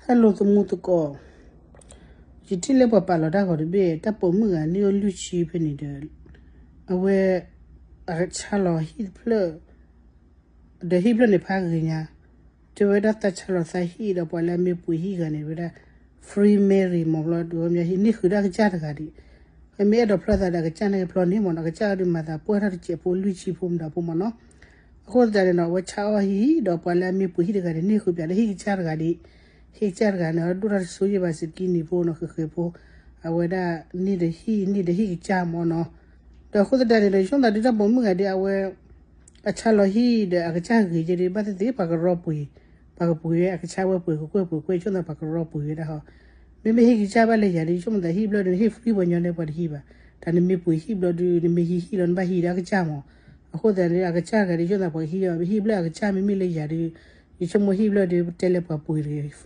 တၢ်လီၤသမူသကိး, ယထံၣ်လၢပှၤပာ်လီၤတၢ်ဂီၤတဘ့ၣ် တၢ်ပိာ်မုၣ်ဂၤန့ၣ်အိၣ်လွံၢ်ဆံဖဲန့ၣ်ဒီး အဝဲ အကဆါလီၤဟံၣ်တဖျၢၣ် ဒီးဟံၣ်ဖျၢၣ်န့ၣ်ဖးဂ့ၤညါ, တဲဝဲဒၣ်သးဆါလီၤသးဟံၣ်ဒီးပှၤလၢအမ့ၢ်ပှ့ၤဟံၣ်ဂၤန့ၣ်ဝဲဒၣ် free Mary မ့ၢ်ဘျီဒီး မ့ၢ်ဟံၣ်န့ၢ်ဃုာ်ဒၣ်အကစၢ်တဂၤဒံး, မ့ၢ်အဲၣ်ဒိးဖျီသးဒီးအကစၢ်န့ၣ်ကဖျီန့ၣ်မ့ၢ်နီၤ, အကစၢ်အံၤဒုးမၤသးပှၢ်ထီၣ်တစဲးဖိလွံၢ်ဆံဖိမတၤဖိမ့ၢ်နီၤ, အဃိသတးန့ၣ်ဒီး အဝဲဆါအီၣ်ဟံၣ်ဒီးပှၤလၢအမ့ၢ်ပှ့ၤဟံၣ်တဂၤန့ၣ် န့ၢ်ဃုာ်ပၠးဒီးဟံၣ်ကစၢ်တဂၤဒံး, ဟံၣ်ကစၢ်တဂၤန့ၣ် ဒိၣ်ထီၣ်တဆိယဲၢ်ဘၣ်စကံနံၤဖိနီၤ ဃဲးဃဲးဖိ, အဝဲဒၣ်န့ၢ်ဒီးဟံၣ်န့ၢ်ဒီးဟံၣ်ကစၢ်မ့ၢ်နီၤ, ဒီးအဃိသတးန့ၣ်ဒီး ယဆိကမိၣ်သးဒုးတၢ်ပိာ်မုၣ်ဂၤဒုး အဝဲ အဆါလီၤဟံၣ်ဒီးအကစၢ်ဂ့ၤကဲဒုး ဘၣ်သ့ၣ်သ့ၣ်ပှၤကရီပှ့ၤ, ပှၤကပှ့ၤဝဲအကစၢ်ဝဲပှ့ၤကကွဲၢ်ပှ့ၤကွဲၢ် ယဆိကမိၣ်သးပှၤကရီပှ့ၤဝဲဒၣ်ဟီ, မ့မ့ၢ်ဟံၣ်ကစၢ်ဘၣ်လၢယၤဒုး ယဆိကမိၣ်သးဟံၣ်ဘျီဒုး ဟ့ၣ် free ပှၤညီလၢပှၤတဟံၣ်ဘၣ်, တၢ်နမ့ၢ်ပှ့ၤဟံၣ်ဘျီဒုး နမ့ၢ်ဟံးဟံၣ်လီၤ နဘၣ်ဟံးဒၣ်အကစၢ်မ့ၢ်, အဃိသတးန့ၣ် အကစၢ်တဂၤဒုး ယဆိကမိၣ်သးပှၤကဟံးလီၤ ဟံၣ်ဘျီအကစၢ်မ့မ့ၢ်လၢယၤဒုး, ယဆိကမိၣ်ဟံၣ်ဘျီဒုး ပတဲလၢပှၤပှ့ၤတဂ့ၤ